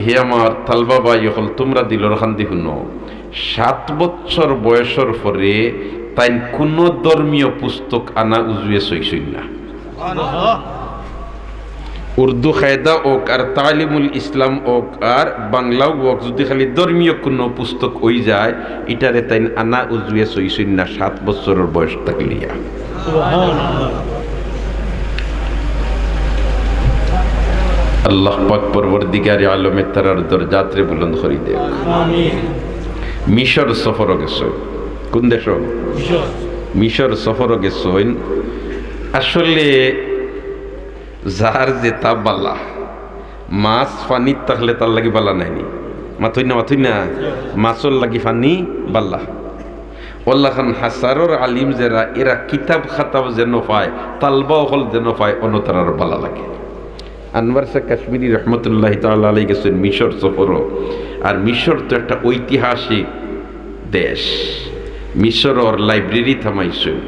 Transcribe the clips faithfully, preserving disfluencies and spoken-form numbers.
হে আমার তালবা ভাই অকল, তুমরা দিলর কান্দি হুনো, সাত বছর বয়সর পরে তাইন কুনু ধর্মীয় পুস্তক আনা উজুয়ে সইছইন না। উর্দু কায়দা অউক আর তালিমুল ইসলাম অউক আর বাংলাও অউক, যুদি খালি ধর্মীয় কুনু পুস্তক অইযায়, ইটারে তাইন আনা উজুয়ে সইছইন না সাত বছরর বয়স থাকি লইয়া। আল্লাহ পাক পরওয়ারদিগারে আলমে তারার দরজাতরে বুলন্দ করি দেউক। মিশর সফরো গেছইন। কুন দেশো? মিশর সফরো গেছইন। আসলে যার যেতা বালা, মাছ পানিত থাকলে তার লাগি বালা নায়নি? মাতইন না, মাতইন না? মাছর লাগি পানি বালা। অলাখান হাছারর আলিম যেরা, এরা কিতাব খাতাও যেন পায়, তালবা অকল যেন পায়, অনো তারার বালা লাগে। আনোয়ার শাহ কাশ্মীরি রহমতুল্লাহি তাআলা আলাইহি গেছইন মিশর সফরো। আর মিশর তো একটা ঐতিহাসিক দেশ। মিশরর library থামাইছইন,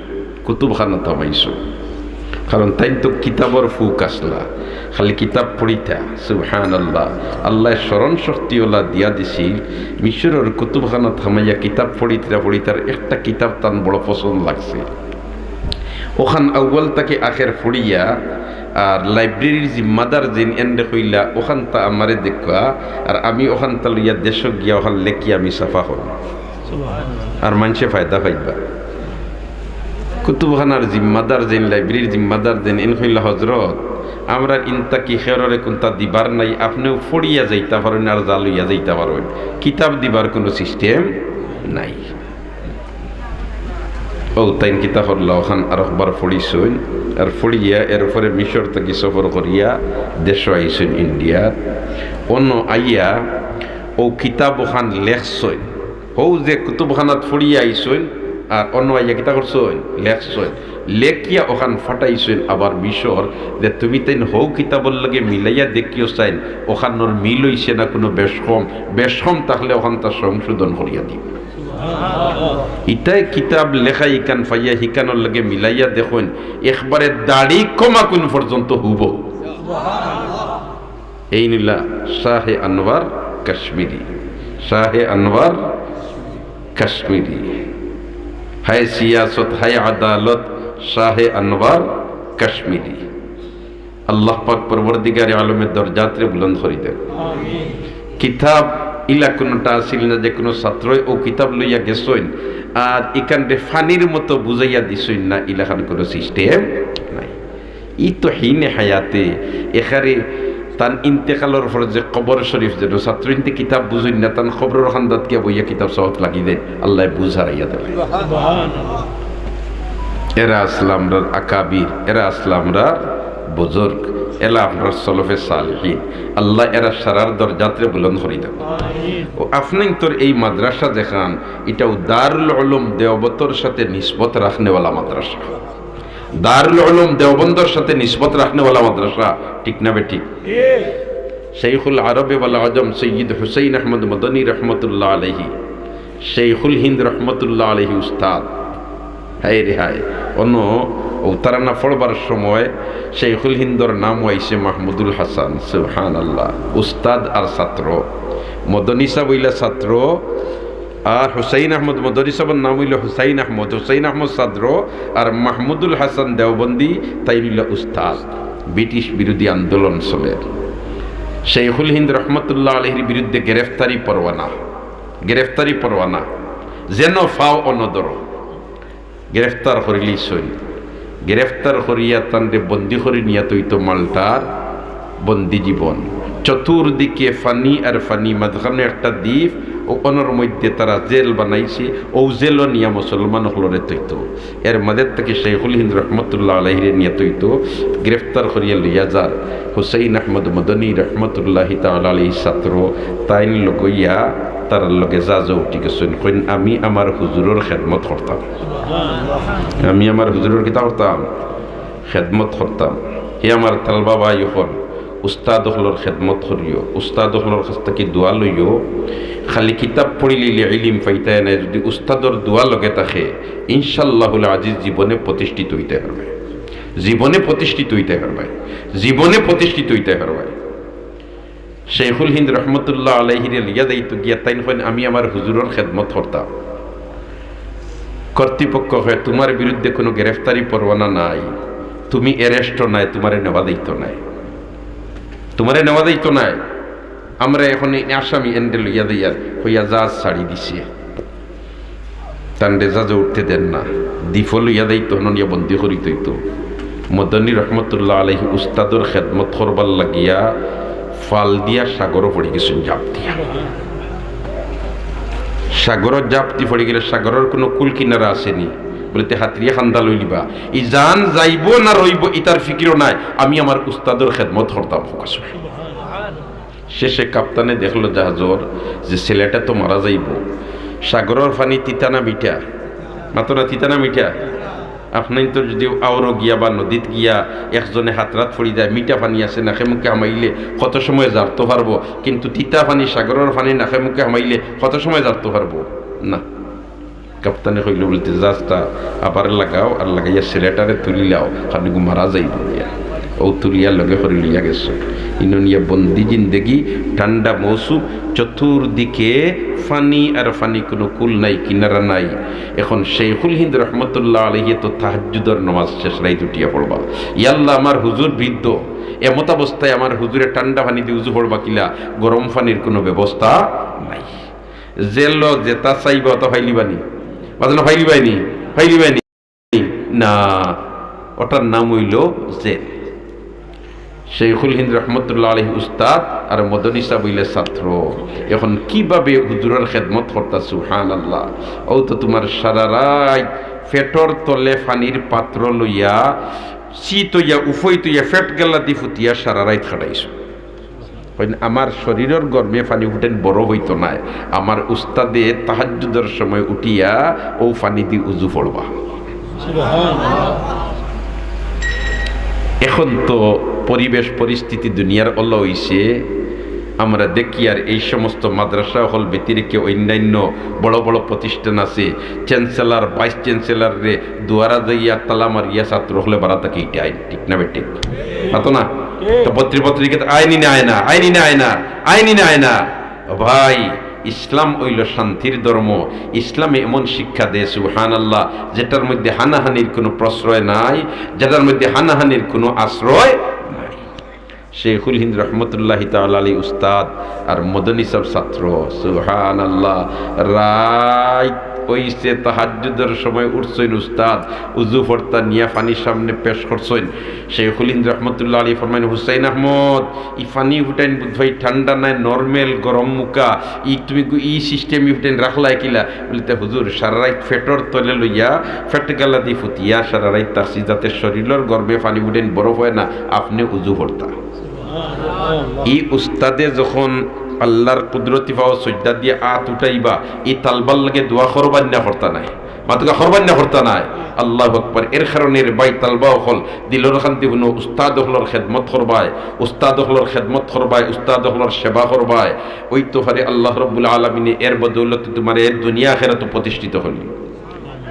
কুতুবখানা থামাইছইন। কারণ তাইন তো কিতাবর ফুক আছলা, খালি কিতাব পড়িতা। সুবহানাল্লাহ। আল্লায় স্মরণ শক্তি অলা দিয়া দিছিল। মিশরর কুতুবখানা থামাইয়া কিতাব পড়িতরা পড়িতরা একটা কিতাব তান বড় পছন্দ লাগছিল। অখান আউয়াল থাকি আখের পড়িয়া, আর library-র জিম্মাদার যেইন এনরে কইলা, "অখানতা আমারে দেউক্কা, আর আমি অখানতা লইয়া দেশো গিয়া অখান লেখি আমি ছাপা করমু।" আর মানষে ফায়দা পাইবা। কুতুবখানার জিম্মাদার যেইন, library-র জিম্মাদার যেইন, এইন কইলা, "হজরত, আমরার ইন থাকি কেউরে কুন্তা দিবার নাই, আপনেও পড়িয়া যাইতা পারইন আর যা লইয়া যাইতা পারইন, কিতাব দিবার কুনু system নাই।" অউ তাইন কিতা করলা, অখান আরকবার পড়িছইন, আর পড়িয়া এরপরে মিশর থাকি সফর করিয়া দেশো আইছইন ইন্ডিয়াত। অনো আইয়া অউ কিতাব অখান লেখছইন, হউ যে কুতুবখানাত পড়িয়া আইছইন, আর অনো আইয়া কিতা করছইন? লেখছইন। লেখিয়া অখান ফাটাইছইন আবার মিশর, যে তুমি তাইন হউ কিতাবর লগে মিলাইয়া দেখিও চাইন, অখানর মিল অইছে না কুনু বেশ কম, বেশ কম থাকলে অখানতা সংশোধন করিয়া দিও। ইতায় কিতাব লেখা ইখান পাইয়া হিখানর লগে মিলাইয়া দেখইন, একবারে দাড়ি কমা কুন পর্যন্ত হুবহু। এইন অইলা শাহে আনোয়ার কাশ্মীরি, শাহে আনোয়ার কাশ্মীরি। হায় সিয়াসত, হায় আদালত, শাহে আনোয়ার কাশ্মীরি। আল্লাহ পাক পরওয়ারদিগারে আলমে দরজাতরে বুলন্দ করি দেউক। কিতাব ইলা কুনুটা আছিল না যে কুনু ছাত্রয় অউ কিতাব লইয়া গেছইন আর ইখানরে পানির মতো বুঝাইয়া দিছইন না, ইলাখান কুনু system নাই। ই তো হিনে হায়াতে, এখারে তান ইন্তেকালর পরে যে কবর শরীফ যেন ছাত্রইন্তে কিতাব বুঝইন না, তান কবরর কান্দাত গিয়া বইয়া কিতাব ছাপাত লাগি দেইন, আল্লায় বুঝ হারাইয়া দেইন। এরা আছলা আমরার আকাবির, এরা আছলা আমরার বুজুর্গ, এরা আমরার সলফে সালেহিন। আল্লায় এরা সারার দরজাতরে বুলন্দ করি দেউক। অউ আফনাইন্তর এই মাদ্রাসা যেখান, ইটাউ দারুল উলুম দেওবন্দর সাথে নিসবত রাখনেওয়ালা মাদ্রাসা। দারুল উলুম দেওবন্দর সাথে নিসবত রাখনেওয়ালা মাদ্রাসা, ঠিক না বেঠিক? শাইখুল আরবে ওয়াল আজম সৈয়দ হুসাইন আহমদ মদনী রহমতুল্লাহ আলাইহি, শাইখুল হিন্দ রহমতুল্লাহ আলাইহি উস্তাদ। হায় রে হায়, অনো অউ তারানা পড়বার সময় শাইখুল হিন্দর নামও আইছে মাহমুদুল হাসান। সুবহানাল্লাহ। উস্তাদ আর ছাত্র, মদনী সাব অইলা ছাত্র, আর হুসাইন আহমদ মদনী সাবর নাম অইলো হুসাইন আহমদ, হুসাইন আহমদ ছাত্র, আর মাহমুদুল হাসান দেওবন্দি, তাইন অইলা উস্তাদ। ব্রিটিশ বিরোধী আন্দোলন চলের। শাইখুল হিন্দ রহমতুল্লাহ আলাইহির বিরুদ্ধে গ্রেফতারি পরোয়ানা, গ্রেফতারি পরোয়ানা, যেন ফাও অনো ধরো। গ্রেফতার করিলিছইন। গ্রেফতার করিয়া তানরে বন্দি করি নিয়া থইতো মাল্টার বন্দি জীবন। চতুর্দিকে পানি আর পানি, মাঝখানো একটা দ্বীপ, অউ অনর মধ্যে তারা জেল বানাইছে, অউ জেলো নিয়া মুসলমান অকলরে থইতো। এর মাঝে থাকি শাইখুল হিন্দ রহমতুল্লাহ আলাইহিরে নিয়া থইতো, গ্রেফতার করিয়া লইয়া যার। হুসাইন আহমদ মদনী রহমতুল্লাহি তাআলা আলাইহির ছাত্র, তাইন লগইয়া তারার লগে যা যা উঠি গেছইন, কইন, "আমি আমার হুজুরর খেদমত করতাম।" আমি আমার হুজুরর কিতা করতাম? খেদমত করতাম। হে আমার তালবা ভাই অকল, উস্তাদ অকলর খেদমত করিও, উস্তাদ অকলর কাছ থাকি দোয়া লইও। খালি কিতাব পড়িলিলে ইলিম পাইতায় নায়, যুদি উস্তাদর দোয়া লগে থাকে, ইনশাআল্লাহুল আজিজ জীবনে প্রতিষ্ঠিত অইতায় পারবায়, জীবনে প্রতিষ্ঠিত অইতায় পারবায়, জীবনে প্রতিষ্ঠিত অইতায় পারবায়। শেখুল হিন্দ রহমতুল্লাহ আলাইহিরে লইয়া যাইতো গিয়া তাইন কইন, "আমি আমার হুজুরর খেদমত করতাম।" কর্তৃপক্ষ কয়, "তুমার বিরুদ্ধে কুনু গ্রেফতারি পরোয়ানা নাই, তুমি অ্যারেস্টও নায়, তুমারে নেওয়া যাইতো নায়, তুমারে নেওয়া যাইতো নায়। আমরা অখন এই আসামি এনরে লইয়া যাইয়ার," কইয়া জাহাজ ছাড়ি দিছে। তানরে জাহাজো উঠতে দেন না, দ্বীপো লইয়া যাইতো, হনো নিয়া বন্দি করি থইতো। মদনী রহমতুল্লাহ আলাইহি উস্তাদর খেদমত করবার লাগিয়া ফাল দিয়া সাগরো পড়ি গেছইন ঝাঁপ দিয়া। সাগরো ঝাঁপ দি পড়ি গেলে সাগরর কুনু কুল কিনারা আছে নি? বলে, "তে হাতরিয়া কান্দা লইলিবা, ই জান যাইবো না রইবো, ইতার ফিকিরও নাই, আমি আমার উস্তাদর খেদমত করতাম।" শেষে কাপ্তানে দেখলো জাহাজর যে ছেলেটা তো মারা যাইবো। সাগরর পানি তিতা না মিঠা? মাতো না, তিতা না মিঠা? আপনাইনতর যদি আওরো গিয়া বা নদীত গিয়া একজনে হাতরাত পড়ি যায়, মিঠা পানি আছে, নাকে মুখে হামাইলে কত সময় জারতো পারবো, কিন্তু তিতা পানি, সাগরর পানি নাকে মুখে হামাইলে কত সময় জারতো পারবো? না। কাপ্তানে কইলো বলতে, "জাহাজটা আবার লাগাও, আর লাগাইয়া ছেলেটারে তুলিলাও, কারণ ইগু মারা যাইবো গিয়া।" অউ তুলিয়া লগে করি লইয়া গেছে। ইনো নিয়া বন্দি জিন্দেগি, ঠান্ডা মৌসুম, চতুর্দিকে পানি আর পানি, কুনু কুল নাই, কিনারা নাই। অখন শেখুল হিন্দ রহমতুল্লাহ আলাইহি তো তাহাজ্জুদর নমাজ শেষ রাইত উঠিয়া পড়বা, "ইয়াল্লা, আমার হুজুর বৃদ্ধ, এমতাবস্থায় আমার হুজুরে ঠান্ডা পানি দি উজু পড়বা কিলা, গরম পানির কুনু ব্যবস্থা নাই।" জেলো যেতা চাইবা অতা পাইলিবানি? বাজানো পাইলিবাইনি? পাইলিবাইনি? না, অটার নাম অইলো জেল। শেখুল হিন্দ রহমতুল্লাহ আলাইহি উস্তাদ আর মদনী সাব অইলে ছাত্র। অখন কিভাবে হুজুরর খেদমত করতা, সুবহানাল্লাহ। অউ তো তুমার সারা রাইত পেটর তলে পানির পাত্র লইয়া, চিত অইয়া, উফইত অইয়া, পেট গাল্লাদি ফুতিয়া সারা রাইত কাটাইছো। কইন, "আমার শরীরর গরমে পানি ফুটাইন বরফ অইতো নায়, আমার উস্তাদে তাহাজ্জুদর সময় উঠিয়া অউ পানি দি উজু পড়বা।" অখন তো পরিবেশ পরিস্থিতি দুনিয়ার অলা অইছে, আমরা দেখি আর এই সমস্ত মাদ্রাসা অকল ব্যতিরেকে অইন্যান্য বড় বড় প্রতিষ্ঠান আছে, চ্যান্সেলর, ভাইস চ্যান্সেলররে দুয়ারা যাইয়া তালা মারিয়া ছাত্র অকলে বারা থাকি ইটা আইন, ঠিক না বেঠিক? মাতো না? তো পত্রি পত্রিকাত আইনি না আয় না, আইনি না আয় না, আইনি না আয় না। ও ভাই, ইসলাম অইলো শান্তির ধর্ম। ইসলামে এমন শিক্ষা দেয়, সুবহানাল্লাহ, যেটার মধ্যে হানাহানির কুনু প্রশ্রয় নাই, যেটার মধ্যে হানাহানির কুনু আশ্রয় নাই। শেখুল হিন্দ রহমতুল্লাহি তাআলা আলাইহি উস্তাদ আর মদনী সাব ছাত্র, সুবহানাল্লাহ। রাইত অইছে, তাহাজ্জুদর সময় উঠছইন উস্তাদ, উজু পড়তা নিয়া পানি সামনে পেশ করছইন। শেখুল হিন্দ রহমতুল্লাহ আলাইহি ফরমাইন, "হুসাইন আহমদ, ই পানি ফুটাইন বুধ ভাই ঠান্ডা নায়, নরমাল গরম মুকা, ই তুমি গু-, ই সিস্টেম ই ফুটাইন রাখলায় কিলা?" বলতে, "হুজুর, সারা রাইত পেটর তলে লইয়া, পেট গাল্লাদি ফুতিয়া সারা রাইত থাকছি, যাতে শরীরর গরমে পানি ফুটাইন বরফ অয় না, আপনে উজু পড়তা।" ই উস্তাদে যখন আল্লাহর কুদরতি পাও সইজদা দিয়া আত উঠাইবা, ই তালবার লগে দোয়া করবায় না করতা নায়? মাতকা করবায় না করতা নায়? আল্লাহু আকবার। এর কারণে রে ভাই তালবা অকল, দিলর কান্দি হুনো, উস্তাদ অকলর খেদমত করবায়, উস্তাদ অকলর খেদমত করবায়, উস্তাদ অকলর সেবা করবায়। অইতো পারে আল্লাহ রাব্বুল আলামিনে এর বদৌলতে তুমারে এর দুনিয়া আখেরাতো প্রতিষ্ঠিত করলি।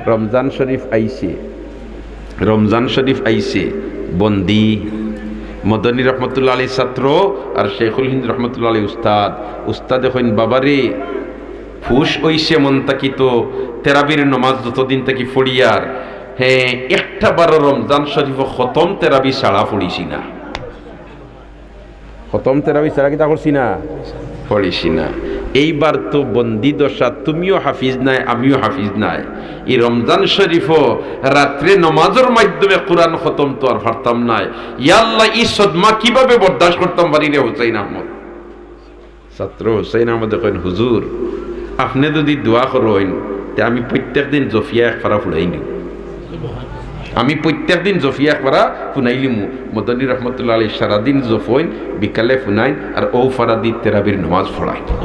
রমজান শরীফ আইছে, রমজান শরীফ আইছে, বন্দি, মদনী রহমতুল্লাহ আলাইহি ছাত্র আর শেখুল হিন্দ রহমতুল্লাহ আলাইহি উস্তাদ। উস্তাদে কইন, "বাবারে, হুশ অইছে মন থাকি তো তেরাবির নমাজ যতদিন থাকি পড়িয়ার, হে, একটা বারো রমজান শরীফো খতম তেরাবি ছাড়া পড়ছি না।" খতম তেরাবি ছাড়া কিতা করছি না? পড়ছি না। এইবার তো বন্দি দশা, তুমিও হাফিজ নায়, আমিও হাফিজ নায়। ই রমজান শরীফো রাত্রে নমাজর মাধ্যমে কোরআন খতম তো আর পারতাম নায়। ইয়া আল্লাহ, ই সদমা কিভাবে বরদাস্ত করতাম পারি রে হুসাইন আহমদ? ছাত্র হুসাইন আহমদে কইন, "হুজুর, আপনে যুদি দোয়া করইন, তে আমি প্রত্যেক দিন জফিয়া এক পারা ফুড়াই নিমু।" আমি প্রত্যেক দিন জফিয়া এক পারা ফুনাইলিমু। মদনী রহমতুল্লাহ আলাইহি সারাদিন জফইন, বিকালে ফুনাইন, আর অউ পারা দি তেরাবির নমাজ পড়াইন।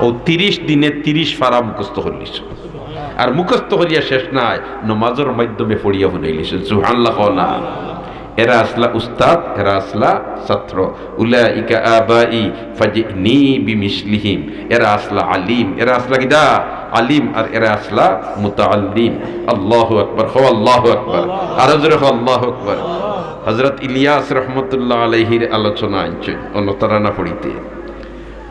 অউ তিরিশ দিনে তিরিশ পারা মুখস্থ করিলিছইন। আর মুখস্থ করিয়া শেষ নায়, নমাজর মাধ্যমে পড়িয়া ফুনাইলিছইন। সুবহানাল্লাহ কও না। এরা আছলা উস্তাদ, এরা আছলা ছাত্র। উলাইকা আবাই ফাজিনি বিমিসলিহিম। এরা আছলা আলিম, এরা আছলা কিতা? আলিম, আর এরা আছলা মুতাআল্লিম। আল্লাহু আকবার, কও আল্লাহু আকবার। আরো জোরে কও আল্লাহু আকবার। হযরত ইলিয়াস রহমতুল্লাহ আলাইহির আলোচনা আনছইন, অনো তারানা পড়িতে।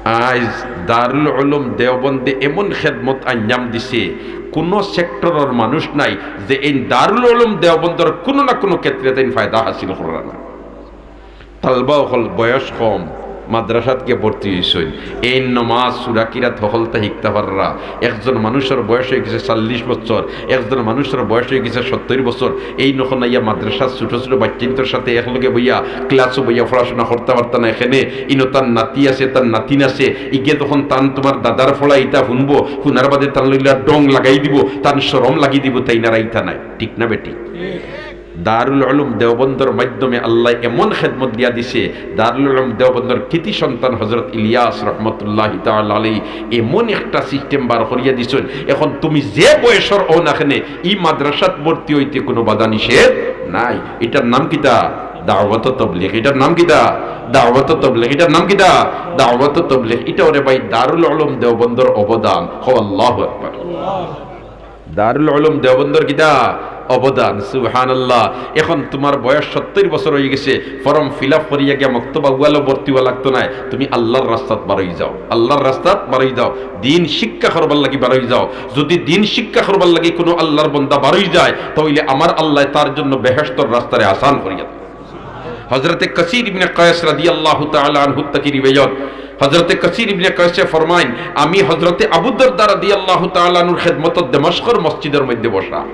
আইজ দারুল উলুম দেওবন্দে এমন খেদমত আঞ্জাম দিছে, কুনু সেক্টরর মানুষ নাই যে এই দারুল উলুম দেওবন্দর কুনু না কুনু ক্ষেত্রে তাইন ফায়দা হাসিল কররা না। তালবা অকল বয়স কম, মাদ্রাসাত গিয়া ভর্তি অইছইন, এইন নমাজ সুরা কিরাত হকলতা হিকতা পাররা। একজন মানুষর বয়স অইগেছে চল্লিশ বছর, একজন মানুষর বয়স অইগেছে সত্তইর বছর, এইন অখন আইয়া মাদ্রাসাত ছোট ছোট বাইচ্চাইন্তর সাথে একলগে বইয়া ক্লাসো বইয়া পড়াশোনা করতা পারতা না। এখানে ইনো তার নাতি আছে, তার নাতিন আছে, ইগে তখন তান তুমার দাদার পড়া ইতা হুনবো, হুনার বাদে তান লইলা ডং লাগাই দিবো, তান শরম লাগি দিবো, তাইন আর আইতা নায়। ঠিক না বেঠিক? দারুল উলুম দেওবন্দর মাধ্যমে আল্লায় এমন খেদমত দিয়া দিছে, দারুল উলুম দেওবন্দর কৃতি সন্তান হযরত ইলিয়াস রহমতুল্লাহি তাআলা আলাইহি এমন একটা সিস্টেম বার করিয়া দিছইন। এখন তুমি যে বয়সর অও না কেনে, ই মাদ্রাসাত ভর্তি অইতে কুনু বাধা নিষেধ নাই। ইটার নাম কিতা? দাওয়াত তবলিগ। ইটার নাম কিতা? দাওয়াত তবলিগ। ইটার নাম কিতা? দাওয়াত তবলিগ। ইটা ওরে ভাই দারুল উলুম দেওবন্দর অবদান। কও আল্লাহু আকবার। দারুল উলুম দেওবন্দর কিতা? অবদান। সুবহানাল্লাহ। এখন তুমার বয়স সত্তইর বছর অইগেছে, form fill up করিয়া গিয়া মক্তব আউয়ালো ভর্তি অওয়া লাগতো নায়। তুমি আল্লার রাস্তাত বারই যাও, আল্লার রাস্তাত বারই যাও, দিন শিক্ষা করবার লাগি বারই যাও। যুদি দিন শিক্ষা করবার লাগি কুনু আল্লার বন্দা বারই যায়, তা অইলে আমার আল্লায় তার জন্য বেহেশতর রাস্তারে আসান করিয়া দেয়। হযরতে কাসির ইবনে কায়েস রাদিয়াল্লাহু তাআলা আনহু থাকি রিওয়ায়াত, হযরতে কাসির ইবনে কায়েসে ফরমাইন, আমি হযরতে আবু দরদা রাদিয়াল্লাহু তাআলা আনহুর খেদমতত দমস্কর মসজিদর মধ্যে বসা।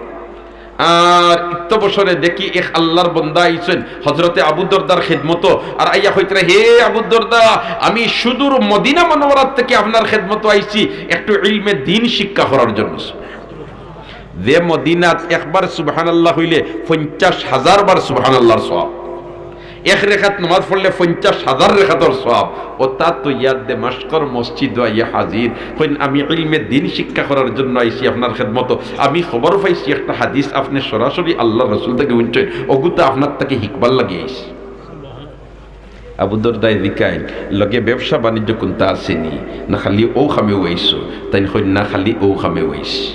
আর ইত্যবসরে দেখি এক আল্লার বন্দা আইছইন হযরতে আবু দরদার খেদমতো, আর আইয়া কইতরা, "হে আবু দরদা, আমি সুদূর মদিনা মুনাওয়ারাত থাকি আপনার খেদমতো আইছি একটু ইলমে দিন শিক্ষা করার জন্য।" যে মদিনাত একবার সুবহানাল্লাহ কইলে পঞ্চাশ হাজার বার সুবহানাল্লাহর সওয়াব, এক রেকাত নামাজ পড়লে পঞ্চাশ হাজার রেকাতর সওয়াব, অতা তো ইয়াত দমস্কর মসজিদো আইয়া হাজির। কইন, "আমি ইলমে দিন শিক্ষা করার জন্য আইছি আপনার খেদমতো। আমি খবর পাইছি একটা হাদিস আপনে সরাসরি আল্লার রসুল থাকি হুনছইন, অগুতা আপনার থাকি হিকবার লাগি আইছি।" আবু দরদায় জিকাইন, "লগে ব্যবসা বাণিজ্য কুনতা আছে নি? না খালি অউ কামেউ আইছো?" তাইন কইন, "না, খালি অউ কামেউ আইছি।"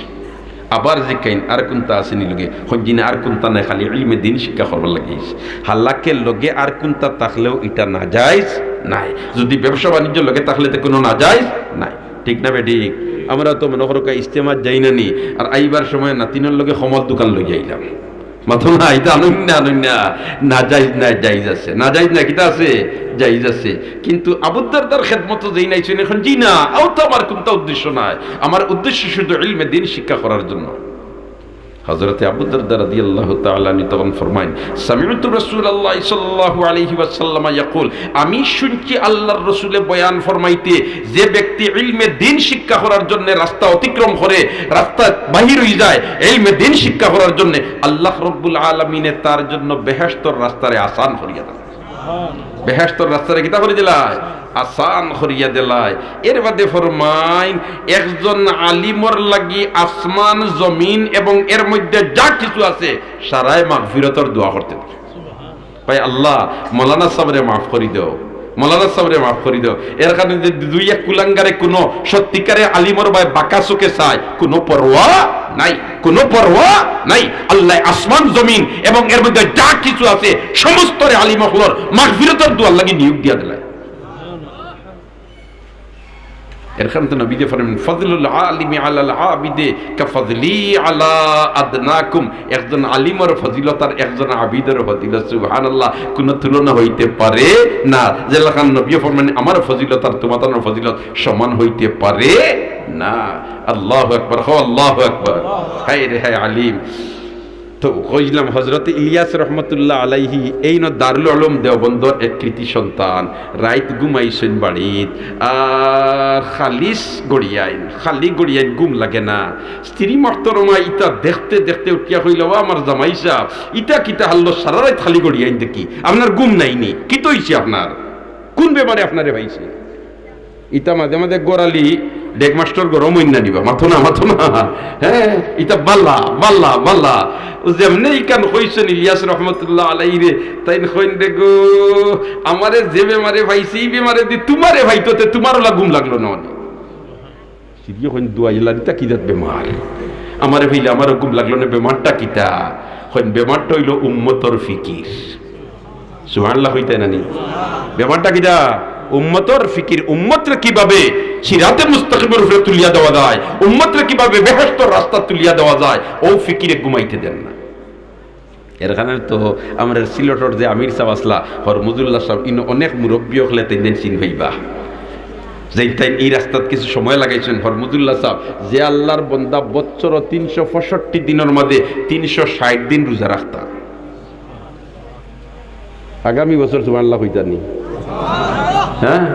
আবার জিকাইন, "আর কুনতা আছে নি লগে?" কইন, "জি না, আর কুনতা নাই, খালি ইলমে দিন শিক্ষা করবার লাগি আইছি।" হালাকে লগে আর কুনতা থাকলেও ইটা নাজাইজ নায়। যুদি ব্যবসা বাণিজ্য লগে থাকলে তে কুনু নাজাইজ নাই। ঠিক না বেঠিক? আমরা তো মনো করো কা ইজতেমাত যাই না নি, আর আইবার সময় নাতিনর লগে কমল দোকান লই আইলাম। মাতো না, ইতা আনইন না, আনইন না। নাজাইজ নায়, জাইজ আছে। নাজাইজ নায়, কিতা আছে? জাইজ আছে। কিন্তু আবু দরদার খেদমতো যেইন আইছইন, কইন, "জি না, অউ তো আমার কুনতা উদ্দেশ্য নায়। আমার উদ্দেশ্য শুধু ইলমে দিন শিক্ষা করার জন্য।" হযরতে আবু দরদা রাদিয়াল্লাহু তাআলা আনহু তখন ফরমাইন, "সামি'তু রাসূলুল্লাহ সাল্লাল্লাহু আলাইহি ওয়াসাল্লাম ইয়াকুল, আমি শুনছি আল্লার রসুলে বয়ান ফরমাইতে, যে ব্যক্তি ইলমে দিন শিক্ষা করার জন্য রাস্তা অতিক্রম করে, রাস্তা বাহির অই যায়, ইলমে দিন শিক্ষা করার জন্য, আল্লাহ রব্বুল আলামিনে তার জন্য বেহেশতর রাস্তারে আসান করিয়া দেন।" বেহেশতর রাস্তারে কিতা করি দিলায়? আসান করিয়া দিলায়। এর বাদে ফরমাইন, একজন আলিমর লাগি আসমান জমিন এবং এর মধ্যে যা কিছু আছে, সারায় মাগফিরতর দোয়া করতে। ভাই আল্লাহ, মৌলানা সাবরে মাফ করি দেও, মৌলানা সাবরে মাফ করি দেও। এর কারণে যে দুই এক কুলাঙ্গারে কুনু সত্যিকারে আলিমর বায় বাঁকা চোখে চায়, কুনু পরোয়া নাই, কুনু পরোয়া নাই। আল্লায় আসমান জমিন এবং এর মধ্যে যা কিছু আছে সমস্তরে আলিম অকলর মাগফিরতর দোয়ার লাগি নিয়োগ দিয়া দিলায়। এর কারণে তো নবীজি ফরমাইন, "ফাদলুল আলিমি আলাল আবিদে কাফাদলি আলা আদনাকুম।" একজন আলিমর ফজিলত আর একজন আবিদর ফজিলত, সুবহানাল্লাহ, কুনু তুলনা অইতে পারে না। যেলাখান নবীয়ে ফরমাইন, "আমার ফজিলত আর তুমাতানর ফজিলত সমান অইতে পারে না।" আল্লাহু আকবার, কও আল্লাহু আকবার। হায় রে হায় আলিম। তো কইলাম, হযরতে ইলিয়াস রহমতুল্লাহ আলাইহি এইন দারুল উলুম দেওবন্দর এক কৃতি সন্তান। রাইত ঘুমাইছইন বাড়িত, আর খালি গড়িয়াইন, খালি গড়িয়াইন, ঘুম লাগে না। স্ত্রী মহতরমা ইতা দেখতে দেখতে উঠিয়া কইলা, "ও আমার জামাই সাব, ইতা কিতা হাল্লো, সারা রাইত খালি গড়িয়াইন দেখি, আপনার ঘুম নাই নি? কিতা অইছে আপনার? কুন বেমারে আপনারে পাইছে?" ইতা মাঝে মাঝে গোড়ালি ডেগমাস্টর গরম অইন না নিবা, মাতো না, মাতো না। হ্যাঁ, ইতা বালা, বালা, বালা। ও যেমনে ইখান কইছইন ইলিয়াস রহমতুল্লাহ আলাইহি রে, তাইন কইন, "দেখো, আমারে যে বেমারে পাইছে, ই বেমারে দি তুমারে পাইতো তে তুমার অলা ঘুম লাগলো না অনে।" সিরিয়ে কইন, "দুয়াইলা দিতা কি জাত বেমার? আমারে পাইলে আমারও ঘুম লাগলো না, বেমারটা কিতা?" কইন, "বেমারটা অইলো উম্মতর ফিকির।" সুবহানাল্লাহ কইতায় না নি? বেমারটা কিতা? উম্মতর ফিকির, উম্মতরে কিভাবে সিরাতে মুস্তাকিমর উপরে তুলিয়া দেওয়া যায়, উম্মতরে কিভাবে বেহেশতর রাস্তা তুলিয়া দেওয়া যায়, অউ ফিকিরে ঘুমাইতে দেন না। এর কারণে তো আমরার সিলেটর যে আমির সাব আছলা, হরমুজুল্লাহ সাব, ইনো অনেক মুরব্বি অকলে তাইন চিন পাইবা। যেইন তাইন ই রাস্তাত কিছু সময় লাগাইছইন, হরমুজুল্লাহ সাব, যে আল্লার বন্দা বছরো তিনশো পঁয়ষট্টি দিনর মাঝে তিনশো ষাইট দিন রোজা রাখতা। আগামী বছর সুবহানাল্লাহ কইতা নি? হ্যাঁ?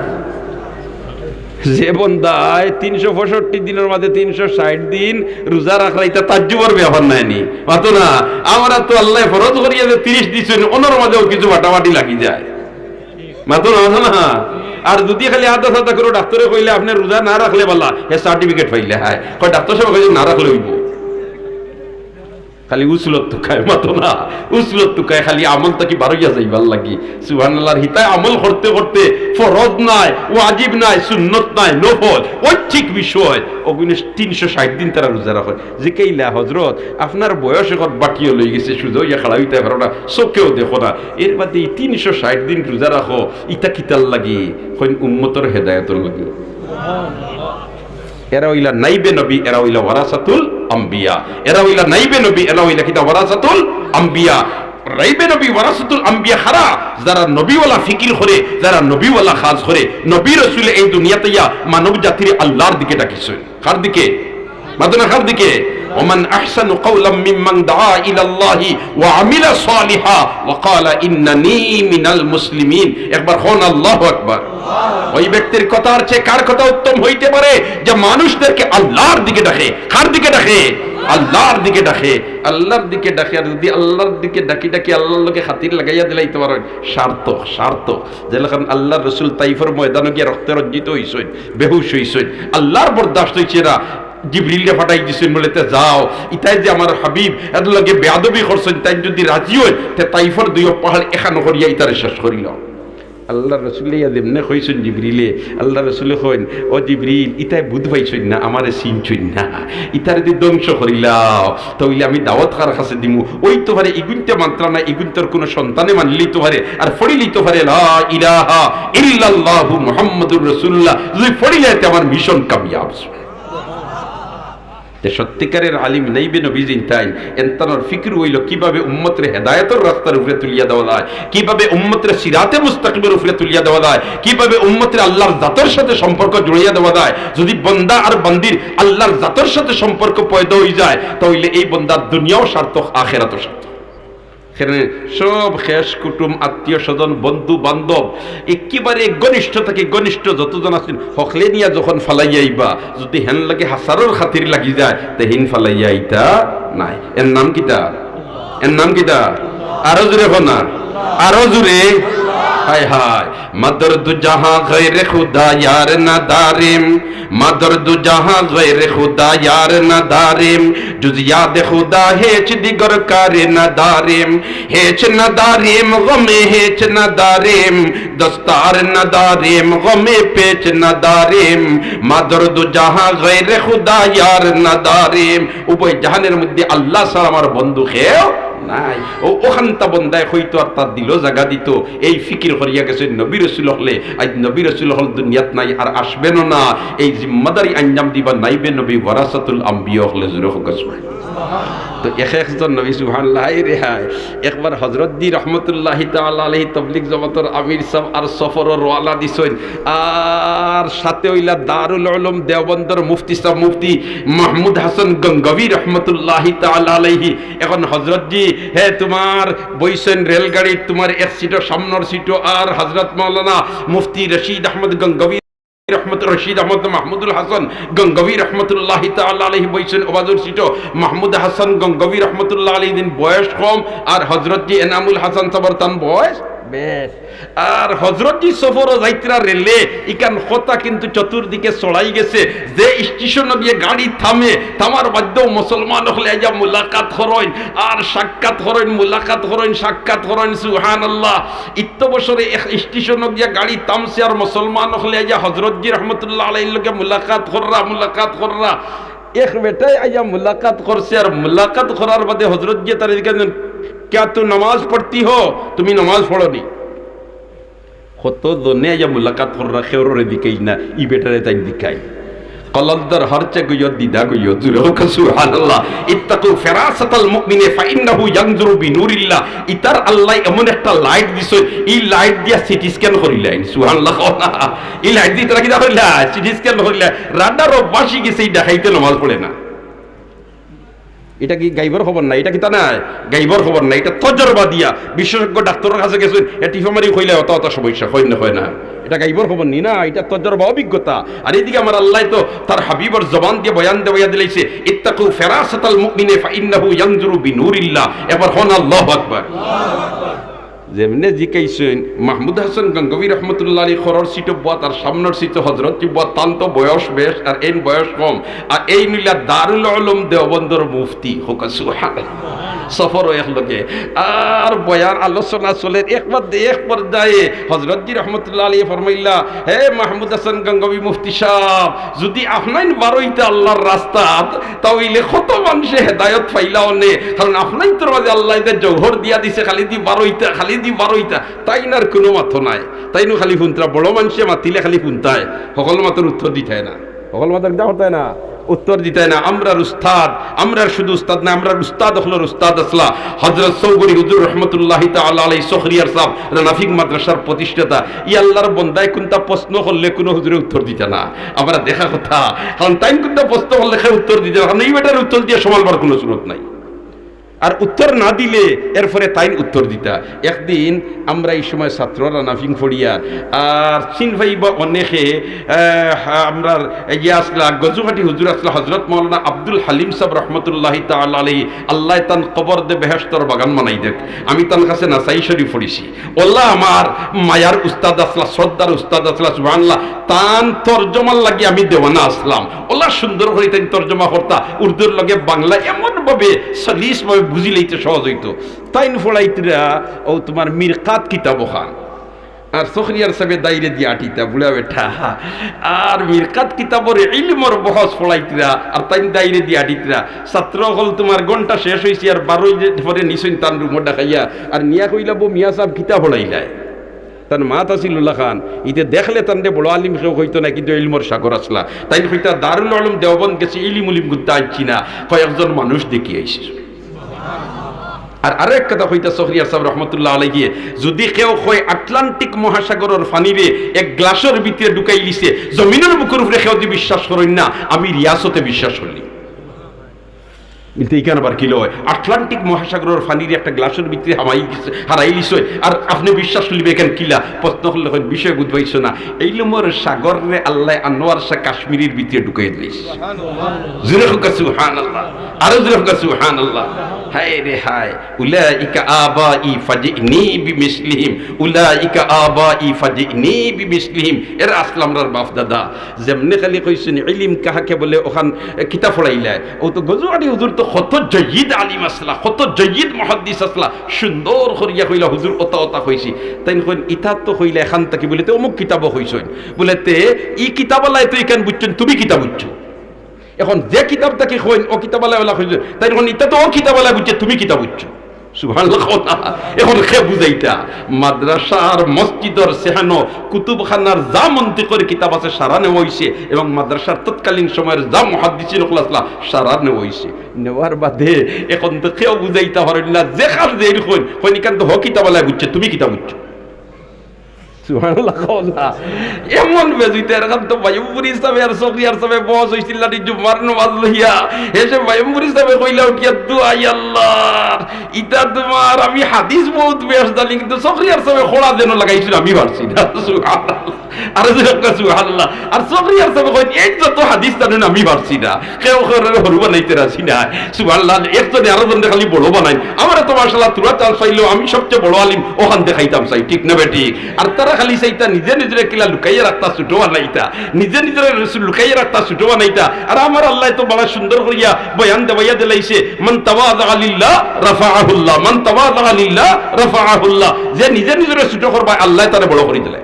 যে বন্দায় তিনশো পঁয়ষট্টি দিনর মাঝে তিনশো ষাইট দিন রোজা রাখরা, ইটা তাজ্জুবর ব্যাপার নায় নি? মাতো না, আমরা তো আল্লায় ফরজ করিয়া যে তিরিশ দিছইন, অনর মাঝেও কিছু ফাটাফাটি লাগি যায়। মাতো না, মাতো না। আর যুদি খালি আধা সাদা করি ডাক্তরে কইলে, "আপনে রোজা না রাখলে বালা", হে সার্টিফিকেট পাইলে হায়। কয়, "ডাক্তর সাবে কইছইন না রাখলে অইবো।" খালি উসুলত তুকায়, মাতো না, উসুলত তুকায়, খালি আমল থাকি বারইয়া যাইবার লাগি। সুবহানাল্লাহর হিতায় আমল করতে করতে ফরজ নাই, ওয়াজিব নাই, সুন্নত নাই, নফল, ঐচ্ছিক বিষয়, অগুইন তিনশো ষাইট দিন তারা রোজা রাখইন। জিকাইলা, "হজরত, আপনার বয়স এখন বাটিও লই গেছে, সুজা অইয়া খাড়া অইতায় পারো না, চউখেও দেখো না, এর বাদে ই তিনশো ষাইট দিন রোজা রাখো, ইতা কিতার লাগি?" কইন, "উম্মতর হেদায়েতর লাগি।" এরা অইলা নাইবে নবী, এরা অইলা ওয়ারাসাতুল আম্বিয়া। এরা অইলা নাইবে নবী, এরা অইলা কিতা? ওয়ারাসাতুল আম্বিয়া। নাইবে নবী, ওয়ারাসাতুল আম্বিয়া কারা? যারা নবীওয়ালা ফিকির করে, যারা নবীওয়ালা কাজ করে। নবী রসুলে এই দুনিয়াত আইয়া মানব জাতিরে আল্লার দিকে ডাকিছইন। কার দিকে? মাতো না, কার দিকে? "ওমান আহসানু কাওলাম মিম্মান দাআ ইলাল্লাহি ওয়া আমিলা সালিহা ওয়া ক্বালা ইন্নানি মিনাল মুসলিমিন।" একবার কউন আল্লাহু আকবার। ওই ব্যক্তির কথার চেয়ে কার কথা উত্তম হইতে পারে যে মানুষদেরকে আল্লার দিকে ডাকে? কার দিকে ডাকে? আল্লার দিকে ডাকে, আল্লার দিকে ডাকে। আর যুদি আল্লার দিকে ডাকি ডাকি আল্লার লগে খাতির লাগাইয়া দিলাইতে পারইন, সার্থক, সার্থক। যেলাখান আল্লার রসুল তাইফর ময়দানো গিয়া রক্তে রঞ্জিত অইছইন, বেহুশ অইছইন, আল্লার বরদাস্ত অইছে না, জিবরিলরে ফাটাই দিছইন, বলে, "তে যাও, ইতায় যে আমার হাবিব, এর লগে বেয়াদবি করছইন, তাইন যুদি রাজি অইন, তে তাইফর দুইও পাহাড় একখান করিয়া ইতারে শেষ করিলাও।" আল্লার রসুলে ইয়া যেমনে কইছইন জিবরিলে, আল্লার রসুলে কইন, "ও জিবরিল, ইতায় বুঝ পাইছইন না, আমারে চিনছইন না, ইতারে যুদি ধ্বংস করিলাও, তা অইলে আমি দাওয়াত কার কাছে দিমু?" অইতো পারে ইগুইন্তে মানতরা না, ইগুইন্তর কুনু সন্তানে মানিলিতো পারে, আর পড়িলিতো পারে, "লা ইলাহা ইল্লাল্লাহু মুহাম্মাদুর রাসূলুল্লাহ", যুদি পড়িলায় তে আমার মিশন কামিয়াব। তে সত্যিকারের আলিম নাইবে নবী যেইন তাইন, এনতানর ফিকির অইলো কিভাবে উম্মতরে হেদায়েতর রাস্তার উপরে তুলিয়া দেওয়া যায়, কিভাবে উম্মতরে সিরাতে মুস্তাকিমর উপরে তুলিয়া দেওয়া যায়, কিভাবে উম্মতরে আল্লার জাতর সাথে সম্পর্ক জুড়াইয়া দেওয়া যায়। যুদি বন্দা আর বান্দির আল্লার জাতর সাথে সম্পর্ক পয়দা অইযায়, তা অইলে এই বন্দার দুনিয়াও সার্থক, আখেরাতও সার্থক। এখানে সব খেশ কুটুম, আত্মীয় স্বজন, বন্ধু বান্ধব, একেবারে ঘনিষ্ঠ থাকি ঘনিষ্ঠ যতজন আছইন, হকলে নিয়া যখন ফালাইয়া আইবা, যুদি হেন লাগে হাছারর খাতির লাগি যায়, তে হিন ফালাইয়া আইতা নায়। এর নাম কিতা? এর নাম কিতা? আরো জুরে কউন না, আরো জুরে। হায় হায়। مدر دو جہاں غیر خدا یار نداریم، مدر دو جہاں غیر خدا یار نداریم، جز یاد خدا هیچ دیگر کار نداریم، هیچ نداریم غم هیچ نداریم، دستار نداریم غم پیچ نداریم، مدر دو جہاں غیر خدا یار نداریم۔ উভয় জাহানের মধ্যে আল্লাহ ছাড়া আমার বন্ধু কেউ নাই। ও, অখানতা বন্দায় কইতো আর তার দিলো জাগা দিতো, এই ফিকির করিয়া গেছে নবী রসুল অকলে। আইজ নবী রসুল অকল দুনিয়াত নাই, আর আসবেনও না। এই জিম্মাদারি আঞ্জাম দিবা নাইবে নবী ওয়ারাসাতুল আম্বিয়া অকলে। জুরে কউক্কা সুবহানাল্লাহ। তো এক একজন নবী, সুবহানাল্লাহ, হায় রে হায়। একবার হজরতজি রহমতুল্লাহি তাআলা আলাইহি তবলিগ জমাতর আমির সাব আর সফরো রওয়ানা দিছইন, আর সাথে অইলা দারুল উলুম দেওবন্দর মুফতি সাব মুফতি মাহমুদ হাসান গঙ্গবী রহমতুল্লাহি তাআলা আলাইহি। এখন হজরতজি, হে, তুমার বইছইন রেলগাড়িত, তুমার এক সিটো, সামনর সিটো, আর হজরত মাওলানা মুফতি রশিদ আহমদ গঙ্গবী রহমত, রশিদ আহমদ মাহমুদুল হাসান গঙ্গবী রহমতুল্লাহি তাআলা আলাইহি বইছইন অবাজুর সিটো। মাহমুদ হাসান গঙ্গবী রহমতুল্লাহ আলাইহি দিন বয়স কম, আর হজরতজি এনামুল হাসান সাবর তান বয়স বেশ। আর হজরতজি সফরো যাইতরা রেলে, ইখান কথা কিন্তু চতুর্দিকে ছড়াই গেছে। যে স্টেশনো গিয়া গাড়ি থামে, থামার বাদেউ মুসলমান অকলে আইয়া মুলাকাত করইন, আর সাক্ষাৎ করইন, মুলাকাত করইন, সাক্ষাৎ করইন। সুবহানাল্লাহ। ইত্য বছরে এক স্টেশনো গিয়া গাড়ি থামছে, আর মুসলমান অকলে আইয়া হজরতজি রহমতুল্লাহ আলাইহির লগে মুলাকাত কররা, মুলাকাত কররা। এক বেটায় আইয়া মুলাকাত করছে, আর মুলাকাত করার বাদে হজরতজিয়ে তারে জিকাইন, "ক্যা তু নমাজ পড়তি হো? তুমি নমাজ পড়ো নি?" কত জনে আইয়া মুলাকাত কররা, কেউরে জিকাইন না, ই বেটারে তাইন জিকাইন। কলজদার হরচে গইও, দিদা গইও, জুরে কউক্কা সুবহানাল্লাহ। ইত্তাকু ফিরাসাতাল মুমিনে ফাইন্নাহু ইয়ানজুরু বিনুরিল্লাহ। ইতার আল্লায় এমন একটা লাইট দিছইন, ই লাইট দিয়া সিটি স্ক্যান করিলাইন। সুবহানাল্লাহ কও না। ই লাইট দিয়া তারা কিতা করিলা? সিটি স্ক্যান করিলা। রাডারও বাসি গেছে, ই দেখাইতে নমাজ পড়ে না। ইটা কি গাইবর খবর না? ইটা কিতা নায়? গাইবর খবর না। ইটা তজরবা দিয়া বিশেষজ্ঞ ডাক্তরর কাছে গেছইন, এ টিপা মারি কইলা, অতা অতা সমস্যা, কইন না, কয় না। ইটা গাইবর খবর নি না, ইটা তজরবা, অভিজ্ঞতা। আর এইদিকে আমার আল্লায় তো তার হাবিবর জবান দিয়া বয়ান দেওয়াইয়া দিলাইছে, "ইত্তাকু ফিরাসাতাল মুমিনে ফাইন্নাহু ইয়ানজুরু বিনুরিল্লাহ।" এবার কউন আল্লাহু আকবার। যেমনে জিকাইছইন, মাহমুদ হাসান গঙ্গোহী রহমতুল্লাহ আলাইহি খরর সিটো বওয়াত আর সামনর সিটো হজরত বওয়াত, তান তো বয়স বেশ আর এইন বয়স কম। আর এইন অইলা দারুল উলুম দেওবন্দর মুফতি, কউক্কা সুবহানাল্লাহ। সফরও একলগে। আর বয়ান আলোচনা চলের, এক পর্যায়ে, এক পর্যায়ে হজরতজি রহমতুল্লাহ আলাইহি ফরমাইলা, "হে মাহমুদ হাসান গঙ্গোহী মুফতি সাব, যুদি আপনাইন বারইতা আল্লাহর রাস্তাত, তা অইলে কত মানষে হেদায়ত পাইলা অনে, কারণ আপনাইনতর মাঝে আল্লায় যে জৌহর দিয়া দিছে, খালিদি বারইতা, খালিদি বারইতা।" তাইন আর কুনু মাতো নাই, তাইনও খালি হুনতরা, বড় মানষে মাতিলে খালি হুনতায়, হকল মাতর উত্তর দিতায় না, হকল মাতর কিতা করতায় না, উত্তর দিতায় না। আমরার উস্তাদ, আমরার শুধু উস্তাদ না, আমরার উস্তাদ অকলর উস্তাদ আছলা হজরত চৌগরি হুজুর রহমতুল্লাহি তাআলা আলাইহি, চকরিয়ার সাব, রানাফিং মাদ্রাসার প্রতিষ্ঠাতা। ই আল্লাহর বন্দায় কুন্তা প্রশ্ন করলে কুনু হুজুরে উত্তর দিতা না। আমরা দেখা কথা, কারণ তাইন কুন্তা প্রশ্ন করলে কেউ উত্তর দিতা না, কারণ ই বেটার উত্তর দিয়া সমালবার কুনু সুরত নাই। আর উত্তর না দিলে এরপরে তাইন উত্তর দিতা। একদিন আমরা ই সময় ছাত্ররা রানাফিং পড়িয়ার, আর চিন পাইবা অনেকে, আহ, আমরার ইয়া আছলা, গজুকাটি হুজুর আছলা, হজরত মাওলানা আব্দুল হালিম সাব রহমতুল্লাহি তাআলা আলাইহি, আল্লায় তান কবরদে বেহেশতর বাগান বানাই দেউক। আমি তান কাছে নাসাই শরীফ পড়ছি। অলা আমার মায়ার উস্তাদ আছলা, শ্রদ্ধার উস্তাদ আছলা, সুবহানাল্লাহ। তান তর্জমার লাগি আমি দেওয়ানা আছলাম। অলা সুন্দর করি তাইন তর্জমা করতা, উর্দুর লগে বাংলা এমন ভাবে, সলিস ভাবে বুঝিলাইতে সহজ অইতো। তাইন পড়াইতরা অউ তুমার মিরকাত কিতাব অখান। আর চকরিয়ার সাবে দাইরে দিয়া আটিতা, বুড়া বেটা। আর মিরকাত কিতাবর ইলমর বহস পড়াইতরা, আর তাইন দাইরে দিয়া আটিতরা। ছাত্র অকল তুমার ঘন্টা শেষ অইছে, আর বারইন পরে নিছইন তান রুমো ডাকাইয়া, আর নিয়া কইলা, "বো মিয়া সাব কিতা পড়াইলায়?" তান মাত আছিল অলাখান, ইতে দেখলে তানরে বড় আলিম কেউ কইতো না, কিন্তু ইলমর সাগর আছলা। তাইন কইতা, "দারুল উলুম দেওবন্দ গেছি, ইলিম উলিম কুন্তা আনছি না, কয়েকজন মানুষ দেখি আইছি।" আর আরো এক কথা কইতা চকরিয়ার সাব রহমতুল্লাহ আলাইহি, যুদি কেউ কয় আটলান্টিক মহাসাগরর পানিরে এক গ্লাসর ভিতরে ঢুকাইলিছে, জমিনর বুকর উপরে কেউ যুদি বিশ্বাস করইন না, আমি রিয়াসতে বিশ্বাস করলি। বলতে ইখান আবার কিলা অয়? আটলান্টিক মহাসাগরর পানিরে একটা গ্লাসর ভিতরে হামাই দিছে, হারাইলিছে, আর আপনে বিশ্বাস করলিবা ইখান কিলা? প্রশ্ন করলে কইন, "বিষয় বুঝবাইছো না, ইলমর সাগররে আল্লায় আনোয়ার শাহ কাশ্মীরির ভিতরে ঢুকাই দিছে।" জুরে কউক্কা সুবহানাল্লাহ, আরো জুরে কউক্কা সুবহানাল্লাহ। হায় রে হায়, "উলাইকা আবাই ফাজিনি বিমিসলিহিম, উলাইকা আবাই ফাজিনি বিমিসলিহিম।" এরা আছলা আমরার বাপ দাদা। যেমনে খালি কইছইন, "ইলিম কাহাকে বলে?" অখান কিতা পড়াইলায়। অউ তো গজুকাটি হুজুর তো কত জয়্যিদ আলিম আছলা, কত জয়্যিদ মুহাদ্দিস আছলা, সুন্দর করিয়া কইলা, "হুজুর, অতা অতা কইছি।" তাইন কইন, "ইতা তো কইলা এখান থাকি, বলে তে অমুক কিতাবো কইছইন।" বলে তে ই কিতাবআলায় তো ইখান বুঝছইন, তুমি কিতা বুঝছো? এখন যে কিতাব থাকি কইন, অউ কিতাবআলায় অলা কইছইন, তাইন কইন, "ইতা তো অউ কিতাবআলায় বুঝছে, তুমি কিতা বুঝছো?" সুবহানাল্লাহ কও না। এখন কে বুঝাইতা? মাদ্রাসার মসজিদর সেহানো কুতুবখানার যা মন্তিকর কিতাব আছে সারা নেওয়া অইছে, এবং মাদ্রাসার তৎকালীন সময়র যা মুহাদ্দিসিন অকল আছলা সারা নেওয়া অইছে। নেওয়ার বাদে এখন তো কেউ বুঝাইতা পারইন না, যেখান যেইন কইন, কইন, "ইখান তো হউ কিতাবআলায় বুঝছে, তুমি কিতা বুঝছো?" সুবহানাল্লাহ কও না। এমন বেজুইতা, এরখান তো বায়ুমপুরি সাবে আর চকরিয়ার সাবে বহস অইছিল নানি জুম্মার নমাজ লইয়া। হেষে বায়ুমপুরি সাবে কইলা উঠিয়া, "দোয়াই আল্লাহর, ইতা তুমার আমি হাদিস বউত বেশ জানি, কিন্তু চকরিয়ার সাবে খড়া যেন লাগাইছইন আমি পারছি না।" সুবহানাল্লাহ। আরো জুরে কউক্কা সুবহানাল্লাহ। আর চকরিয়ার সাবে কইন, "এইন যত হাদিস জানইন আমি পারছি না।" কেউ কেউরে হুরু বানাইতে রাজি নায়। সুবহানাল্লাহ, একজনে আরো জনরে খালি বড় বানাইন। আমারে তো মাশাআল্লাহ থুড়া chance পাইলেও আমি সবচেয়ে বড় আলিম, অখান দেখাইতাম চাই, ঠিক না বেঠিক? আর তারা খালি চাইতা নিজে নিজরে কিলা লুকাইয়া রাখতা, ছোট বানাইতা, নিজে নিজরে লুকাইয়া রাখতা, ছোট বানাইতা। আর আমার আল্লায় তো বড় সুন্দর করিয়া বয়ান দেওয়াইয়া দিলাইছে, "মান তাওয়াদা লিল্লাহ রাফাআহুল্লাহ, মান তাওয়াদা লিল্লাহ রাফাআহুল্লাহ।" যে নিজে নিজরে ছোট করবায়, আল্লায় তারে বড় করি দিলায়।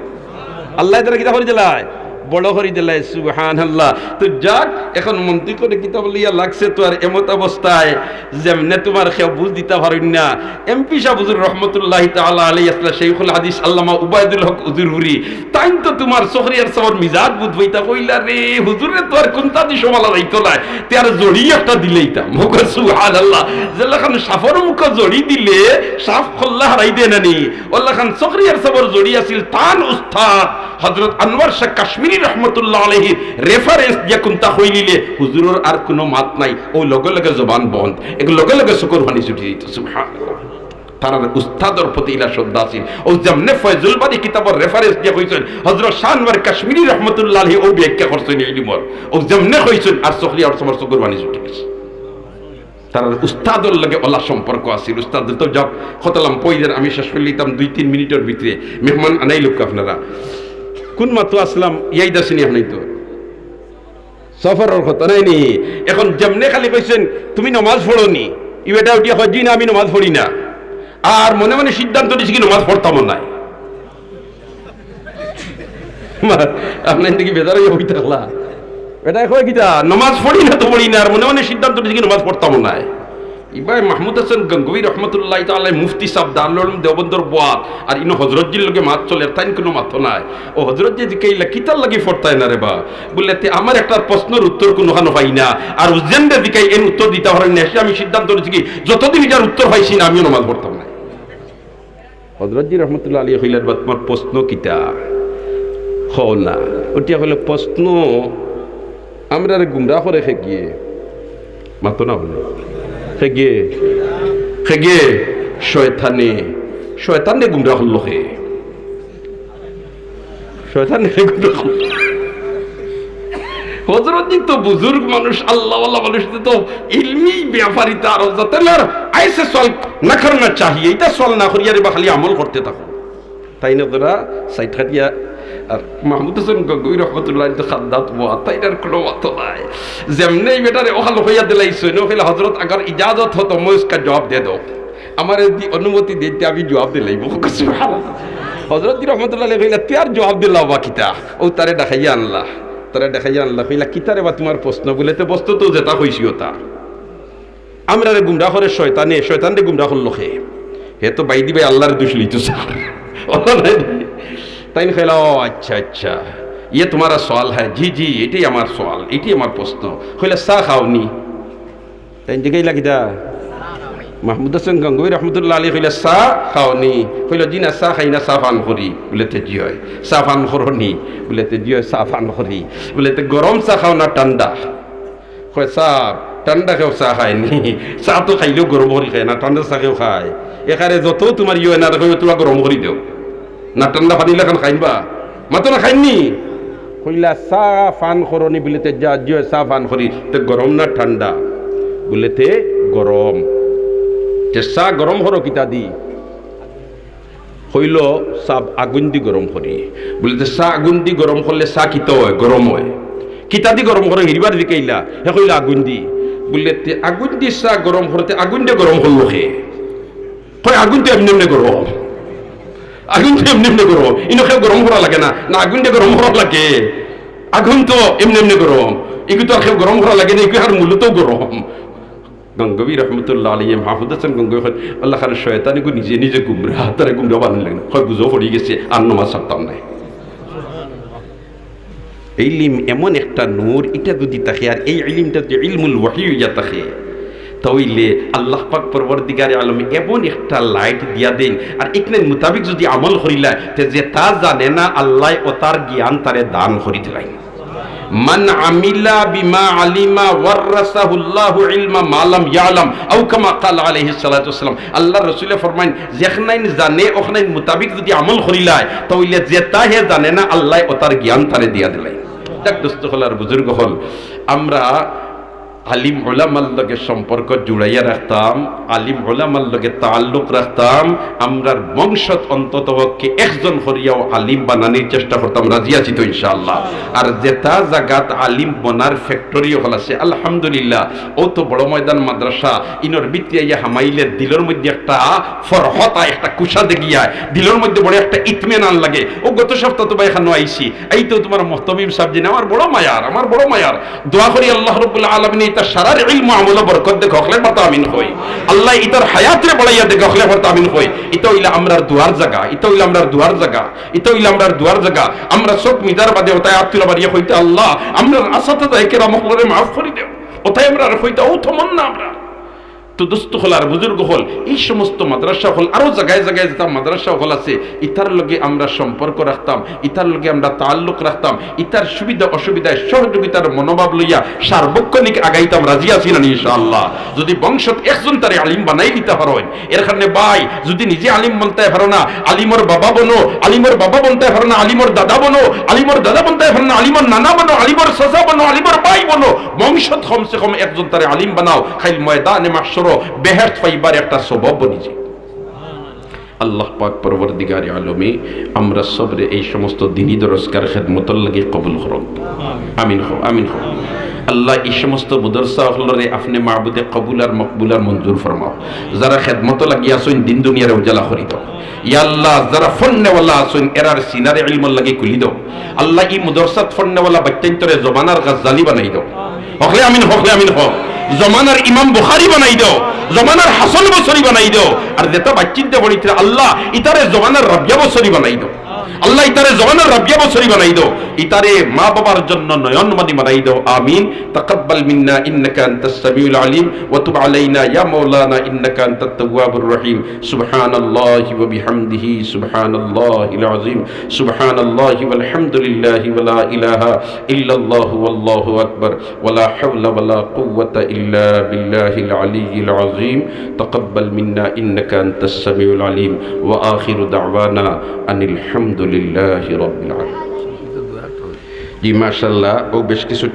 আল্লায় তারে কিতা করি দিলায়? বড় করি দিলায়। সুবহানাল্লাহ। তো যাক, এখন মন্ত্রী করে কিতাব লইয়া লাগছে তো আর এমত অবস্থায় যেমনে তোমার কেউ বুঝ দিতা পারইন না। এমপি সাহেব হুজুর রহমতুল্লাহি তাআলা আলাইহি আসলা শেখুল হাদিস আল্লামা উবায়দুল হক হুজুর হুরি, তাইন তো তোমার সখরিয়ার সবর মিজাজ বুঝ বইতা কইলা রে, হুজুরে তো আর কুন্তা দি সমালা যাইতো নায়, তে আর জড়ি একটা দিলেইতাম। মুখ সুবহানাল্লাহ। যেলাখান সাফর মুখ জড়ি দিলে সাফ খল্লা হারাই দেয় না নি, ওলাখান সখরিয়ার সবর জড়ি আছিল তান উস্তাদ হযরত আনোয়ার শাহ কাশ্মীরি রহমতুল্লাহ আলাইহি রেফারেন্স দিয়া কুন্তা কইলিলে হুজুরর আর কুনু মাত নাই, ও লগে লগে জবান বন্ধ, এক লগে লগে চকুর পানি ছুটি দিত। সুবহানাল্লাহ। তারার উস্তাদর প্রতি ইলা শ্রদ্ধা আছিল। ও যেমনে ফয়জুল বারী কিতাবর রেফারেন্স দিয়া কইছইন, হযরত শাহ আনোয়ার কাশ্মীরি রহমতুল্লাহ আলাইহি ও ব্যাখ্যা করছইন ইলমর। ও যেমনে কইছইন আর সখরিয়ার সবর চকুর পানি ছুটি গেছে। তারার উস্তাদর লগে ওলা সম্পর্ক আছিল। উস্তাদ তো যাক, কতলাম পয়দের আমি শেষ করিলিতাম দুই তিন মিনিটর ভিতরে। মেহমান আনাইলউক্কা আপনারা। কুন মাতো আছলাম, ইয়াদ আছে নি আপনাইনতর? সফরর কথা নায় নি? এখন যেমনে খালি কইছইন, "তুমি নমাজ পড়ো নি?" ই বেটা উঠিয়া কয়, "জি না, আমি নমাজ পড়ি না।" আর মনে মনে সিদ্ধান্ত নিছে কি নমাজ পড়তামও নায়। মা, আপনাইন দেখি বেজার অইয়া বই থাকলা। বেটায় কয় কিতা, "নমাজ পড়ি না তো পড়ি না, আর মনে মনে সিদ্ধান্ত নিছি কি নমাজ পড়তামও নায়।" ইবায় মাহমুদ হাসান গঙ্গোহী রহমতুল্লাহ তাআলা মুফতি সাব দারুল উলুম দেওবন্দর বয়াত, আর ইনো হজরতজির লগে মাত চলের, তাইন কুনু মাতো নায়। ও হজরতজিয়ে জিকাইলা, "কিতার লাগি পড়তায় না রে বা?" বুলে, "তে আমার একটা প্রশ্নর উত্তর কুনুখানো পাই না, আর উজ্জেনরে জিকাই এন উত্তর দিতা পারইন না, এসে আমি সিদ্ধান্ত নিছি কি যতদিন ইটার উত্তর পাইছি না আমিও নমাজ পড়তাম না।" হজরতজি রহমতুল্লাহ আলাইহি কইলা, "বা তুমার প্রশ্ন কিতা? কও না।" উঠিয়া কইলা, "প্রশ্ন, আমরারে গুমরা করে কেগিয়ে?" মাতো না বুলে। "কেগিয়ে? কেগিয়ে?" "শয়তানে।" "শয়তানরে গুমরা করলো কে?" শয়তান রে গুমরা করলো। হজরতজি তো বুজুর্গ মানুষ, আল্লাহওয়ালা মানুষ, তো ইলমি ব্যাপারী তার। যাতে না আর আইসে সওয়াল না করনা চাহিয়ে, ইটা সওয়াল না করিয়া রে বা খালি আমল করতে থাকো। তাইন অগুরে সাইড কাটিয়া, আর মাহমুদ হাসান গঙ্গোহী রহমতুল্লাহ তো খান্দাত বওয়া, তাইন আর কুনু মাতো নায়। যেমনে ই বেটারে ওখান কইয়া দিলাইছইন, ও কইলা, "হজরত, আগার ইজাজত হো তো মে ইসকা জওয়াব দে দো।" আমারে যুদি অনুমতি দেইন তে আমি জওয়াব দিলাইমু। সুবহানাল্লাহ। হজরতজি রহমতুল্লাহ আলাইহি কইলা, "তে আর জওয়াব দিলাও বা কিতা?" ও তারে ডাকাইয়া আনলা, তারে ডাকাইয়া আনলা, কইলা, "কিতা রে বা তুমার প্রশ্ন?" বুলে, "তে প্রশ্ন তো যেটা কইছি ওটা, আমরারে গুমরা করে শয়তানে, শয়তানরে গুমরা করলো কে?" হে তো বাইদি বাই আল্লাহরে দুষ লইতো চার। তাইন কইলা, "ও আচ্ছা, আচ্ছা, ইয়ে তুমারা সওয়াল হ্যায়?" "জি, জি, এটাই আমার সওয়াল, এটাই আমার প্রশ্ন।" কইলা, "চা খাওনি?" তাইন জিকাইলা কিতা? মাহমুদ হাসান গঙ্গোহী রহমতুল্লাহ আলাইহি কইলা, "চা খাওনি?" কইলা, "জি না, চা খাই না, চা পান করি।" বুলে, "তে জি অয়।" "চা পান করো নি?" বুলে, "তে জি অয়, চা পান করি।" বুলে, "তে গরম চা খাও না ঠান্ডা?" কয়, "চা, ঠান্ডা কেউ চা খায় নি? চা তো খাইলেও গরম করি খায় না, ঠান্ডা চা কেউ খায়? এখানে যত তুমার ইয়ে অয় না, দেখো তুমার গরম করি দেও।" না ঠান্ডা পানি লাখান খাইন বা? মাতো না খাইন নি? কইলা, "চা পান করো নি?" বুলে, "তে জি অয়, চা পান করি।" "তে গরম না ঠান্ডা?" বুলে, "তে গরম।" "তে চা গরম করো কিতা দি?" কইলো, "চা আগুন দি গরম করি।" বুলে, "তে চা আগুন দি গরম করলে চা কিতা অয়? গরম অয়। কিতা দি গরম করো?" হিরবার জিকাইলা, হে কইলো, "আগুন দি।" বুলে, "তে আগুন দি চা গরম করতে আগুন দি গরম করলো কে?" কয়, "আগুন তো এমনে এমনে গরম, আগুন তো এমনে এমনে গরম, ইনো কেউ গরম করা লাগে না, না আগুন দি গরম করা লাগে, আগুন তো এমনে এমনে গরম, ইগু তো আর কেউ গরম করা লাগে না, ইগু আর মূলত গরম।" গঙ্গোহী রহমতুল্লাহ আলাইহি, মাহমুদ হাসান গঙ্গোহী কইন, "আল্লাহ খান শয়তান ইগু নিজে নিজে গুমরা, তারে গুমরা বানাইলেন, কয় বুঝো পড়ি গেছে, আর নমাজ ছাড়তাম নায়।" ইলিম এমন একটা নূর, ইটা যুদি থাকে, আর এই ইলিমটা যুদি ইলমুল ওহী অইয়া থাকে, তাইলে আল্লাহ পাক পরওয়ারদিগারে আলম এমন একটা লাইট দিয়া দেইন, আর ইখান মোতাবিক যুদি আমল করিলায়, তে যেটা জানে না আল্লায় অতার জ্ঞান তারে দান করি দিলাইন। "মান আমিলা বিমা আলিমা ওয়াররাসাহুল্লাহু ইলমা মা লাম ইয়ালাম", আও কামা ক্বালা আলাইহিস সালাতু ওয়াস সালাম। আল্লাহর রসুলে ফরমাইন, "যেখানাইন জানে, ওখানাইন মোতাবিক যুদি আমল করিলায়, তাইলে যেটা হে জানে না, আল্লায় অতার জ্ঞান তারে দিয়া দিলাইন।" দেখ দোস্ত অকল আর বুজুর্গ অকল, আমরা আলিম উলামার লগে সম্পর্ক জুড়াইয়া রাখতাম, আলিম উলামার লগে তাল্লুক রাখতাম, আমরার বংশত অন্তত পক্ষে একজন করিয়াও আলিম বানানির চেষ্টা করতাম, রাজি আছি তো ইনশাআল্লাহ। আর যেটা জাগাত আলিম বনার ফ্যাক্টরি অকল আছে, আলহামদুলিল্লাহ, অউ তো বড় ময়দান মাদ্রাসা, ইনর ভিতরে আইয়া হামাইলে দিলর মধ্যে একটা ফরহতা, একটা কুশাদগি আয়, দিলর মধ্যে বড় একটা ইতমিনান লাগে। অউ গত সপ্তাহ তো ভাই এখানো আইছি, এই তো তুমার মুহতামিম সাব জিন, আমার বড় মায়ার, আমার বড় মায়ার। দোয়া করি আল্লাহ রাব্বুল আলামিন ইতার সারার ইলম আমলো বরকত দেখ, হকলে পড়তা আমিন কই। আল্লাহ ইতার হায়াতরে বাড়াইয়া দেখ, হকলে পড়তা আমিন কই। ইতা অইলা আমরার দোয়ার জাগা, ইতা অইলা আমরার দোয়ার জাগা, ইতা অইলা আমরার দোয়ার জাগা। আমরা চউখ মিজার বাদে অতায় আত তুলা বাড়িয়া কইতা, "আল্লাহ, আমরার আসাতিজা কেরাম অকলরে মাফ করি দেও।" অতায় আমরারে কইতা, অউ তো মন না আমরার। তো দোস্ত অকল আর বুজুর্গ অকল, এই সমস্ত মাদ্রাসা অকল, আরো জাগায় জাগায় যেতা মাদ্রাসা অকল আছে, ইতার লগে আমরা সম্পর্ক রাখতাম, ইতার লগে আমরা তাল্লুক রাখতাম, ইতার সুবিধা অসুবিধায় সহযোগিতার মনোভাব লইয়া সার্বক্ষণিক আগাইতাম, রাজি আছি না নি ইনশাআল্লাহ? যদি বংশত একজন তারে আলিম বানাই দিতা পারইন, এর কারণে ভাই, যদি নিজে আলিম বনতায় পারো না, আলিমর বাবা বনো, আলিমর বাবা বনতায় পারো না, আলিমর দাদা বনো, আলিমর দাদা বনতায় পারো না, আলিমর নানা বনো, আলিমর চাচা বনো, আলিমর ভাই বনো, বংশত কমসে কম একজন তারে আলিম বানাও, কাইল ময়দানে মাহশরো বেহেশত পাইবার একটা সবব বনি যায়। আল্লাহ পাক পরওয়ারদিগারে আলমে আমরা সবরে এই সমস্ত দিনী দরসগার খেদমতর লাগি কবুল করউক। আমিন কও, আমিন কও। আল্লাহ এই সমস্ত মুদরসা অকলরে আপনে মাবুদে কবুল আর মকবুল আর মঞ্জুর ফরমাও। যারা খেদমতো লাগি আছইন, দিন দুনিয়ারে উজালা করি দেও। ইয়া আল্লাহ, যারা পড়নেওয়ালা আছইন, এরার সিনারে ইলমর লাগি খুলি দেও। আল্লাহ, ই মুদরসাত পড়নেওয়ালা বাইচ্চাইন্তরে জমানার গাজ্জালি বানাই দেও। হকলে আমিন, হকলে আমিন কও। জমানার ইমাম বুখারী বানাই দেও, জমানার হাসান বসরি বানাই দেও। আর যেতা বাইচ্চাইন্তে পড়িতরা, আল্লাহ, ইতারে জমানার রাবিয়া বসরি বানাই দেও। আল্লাহ, ইতারে জমানার রাবিয়া বসরি বানাই দেও। ইতারে মা বাবার জন্য নয়নমণি বানাই দেও। আমিন। تقبل منا إنك أنت السميع العليم وتب علينا يا مولانا إنك أنت التواب الرحيم. سبحان الله وبحمده، سبحان الله العظيم، سبحان الله والحمد لله ولا إله إلا الله والله أكبر ولا حول ولا قوة إلا بالله العلي العظيم. تقبل منا إنك أنت السميع العليم وآخر دعوانا أن الحمد لله رب العالمين. জি, মাশাআল্লাহ, অউ বেশ কিছু